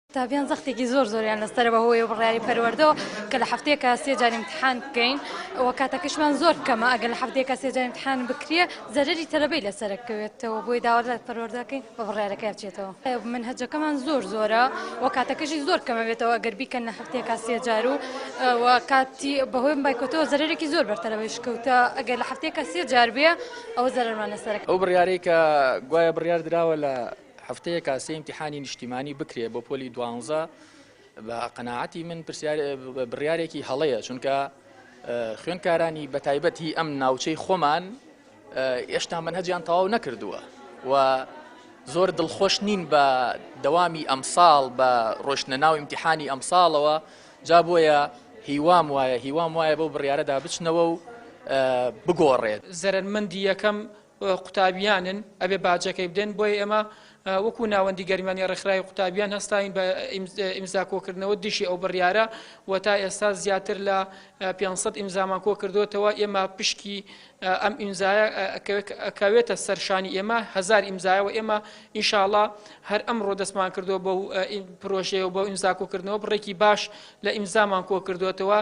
قوتابیان زەختێکی زۆر زۆریان لەسەرە بەهۆی ئەو بڕیاری پەروەردەوە کە لە هەفتەیەکا سێ جار ئیمتحان بکەین و کاتەکەشمان زۆر کەمە ئەگەر لە هەفتەیەکا سێ جار ئیمتحان بکرێ زەرەری تەلەبەی لەسەر ئەکەوێتەوە بۆیە داوا لە پەروەردە ئەکەین بە بڕیارەکەی بچێتەوە مەنهەجەکەمان زۆر زۆرە و کاتەکەشی زۆر کەمە بێتەوە ئەگەر بیکەن لە هەفتەیەکا سێ جار و و کاتی بەهۆی بایکۆتەوە زەرەرێکی زۆر بەر تەلەبەیش کەوتە ئەگەر لە هەفتەیەکا سێ جار بێ ئەوە زەرەرمان لەسەر ئەو بڕیارەی کە گوایە بڕیار دراوە لە هەفتەیەکا سێ ئیمتیحانی نیشتیمانی بکرێ بۆ پۆلی دوانزە بە قەناعەتی من پرسیار بڕیارێکی هەڵەیە چونکە خوێندکارانی بەتایبەت هی ئەم ناوچەی خۆمان ئێشتا منهجیان تەواو نەکردووە و زۆر دڵخۆش نین بە دەوامی ئەمساڵ بە ڕۆشتنە ناو ئیمتیحانی ئەمساڵەوە جا بۆیە هیوام وایە هیوام وایە بەو بڕیارەدا بچنەوە و بگۆڕێت. زەرەرمەندی یەکەم قوتابیانن ئەبێ باجەکەی بدەن، بۆیە ئێمە وەکو ناوەندی گەرمیانی ڕێکخراوی قوتابیان هەستاین بە ئیمزا کۆکردنەوە دژی ئەو بڕیارە و تا ئێستا زیاتر لە 500 ئیمزامان کۆکردوێتەوە ئێمە پشکی ئەم ئیمزایە ئەکەوێتە سەرشانی ئێمە هەزار ئیمزایە و ئێمە ئینشاڵا هەر ئەمڕۆ دەستمان کردووە بەو پرۆژەیە و بەو ئیمزا کۆکردنەوە بڕێکی باش لە ئیمزامان کۆکردوێتەوە.